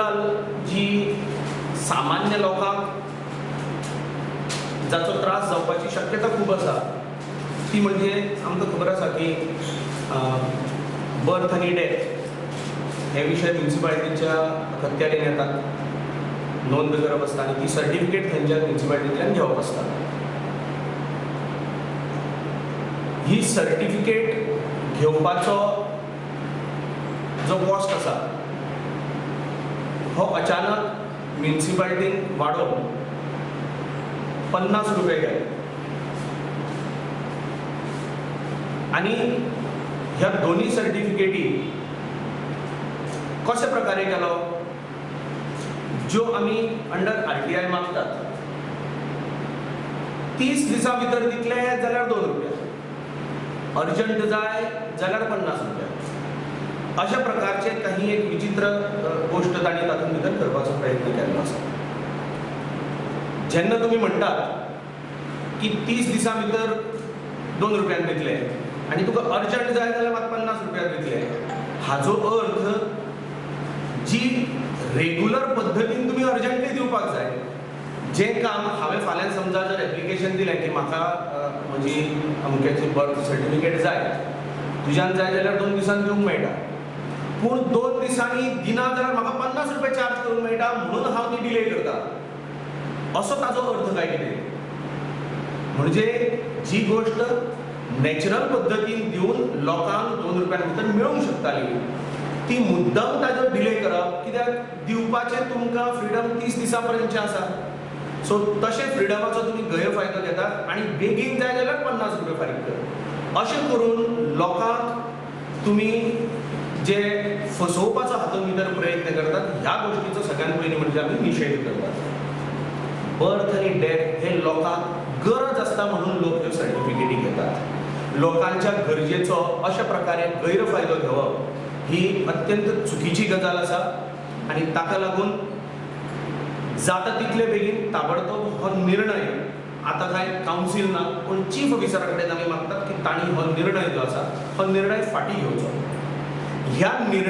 गजाल जी सामान्य लोकांक जाचो त्रास जावपाची शक्यता खूब आसा, ती म्हणजे आमकां खबर आसा की बर्थ आनी डेथ हे विशय म्युनिसिपालिटीच्या अखत्यारीन येतात, नोंद करप आसता आनी ती सर्टिफिकेट थंयच्या म्युनिसिपालिटींतल्यान घेवप आसता. ही सर्टिफिकेट घेवपाचो जो कॉस्ट आसा हो अचानक म्युनिसिपालिटीन वाडोवन 50 रुपये केले आनी ह्या दोनूय सर्टिफिकेटी कशे प्रकारे केलो, ज्यो आमी अंडर आरटीआय मागतात 30 दिसां भितर दितले जाल्यार 2 रुपया, अर्जंट जाय जाल्यार 50 रुपया, अशा प्रकारचे काही एक विचित्र गोश्ट तांणी तातूंत भितर करपाचो प्रयत्न केल्लो आसा. जेन्ना तुमी म्हणटात की 30 दिसां भितर 2 रुपयान दितले आनी तुका अर्जंट जाय जाल्यार मात 50 रुपया दितले, हाजो अर्थ जी रेगुलर पद्दतीन तुमी अर्जंटली दिवपाक जाय. जें काम हांवें फाल्यां समजा जर एप्लिकेशन दिलें की म्हाका म्हजी अमक्याची बर्थ सर्टिफिकेट जाय, तुज्यान जाय जाल्यार 2 दिसान दिवंक मेळटा, पूण 2 दिसांनी दिना जाल्यार म्हाका 50 रुपया चार्ज करूंक मेळटा म्हणून हांव ती डिले करता, असो ताजो अर्थ काय कितें? म्हणजे जी गोश्ट नॅचरल पद्दतीन दिवन लोकांक 2 रुपयां भितर मेळूंक शकताली ती मुद्दम ताजो डिले करप कित्याक? दिवपाचें तुमकां फ्रिडम 30 दिसां पर्यंतचें आसा. सो तशें फ्रिडमाचो तुमी गैरफायदो घेतात आनी बेगीन जाय जाल्यार 50 रुपया फारीक कर, अशें करून लोकांक तुमी जे फसोवपाचो हातूंत भितर प्रयत्न करतात, ह्या गोश्टीचो सगळ्यात पयलीं म्हणजे आमी निशेध करतात. बर्थ आनी डेथ हे लोकांक गरज आसता म्हणून लोक ह्यो सर्टिफिकेटी घेतात. लोकांच्या गरजेचो अशा प्रकारे गैरफायदो घेवप ही अत्यंत चुकीची गजाल आसा आनी ताका लागून जाता तितले बेगीन ताबडतोब हो निर्णय, आतां कांय कावन्सील ना पूण चीफ ऑफिसरा कडेन आमी मागतात की तांणी हो निर्णय जो आसा हो निर्णय फाटीं घेवचो. ह्या निर्णय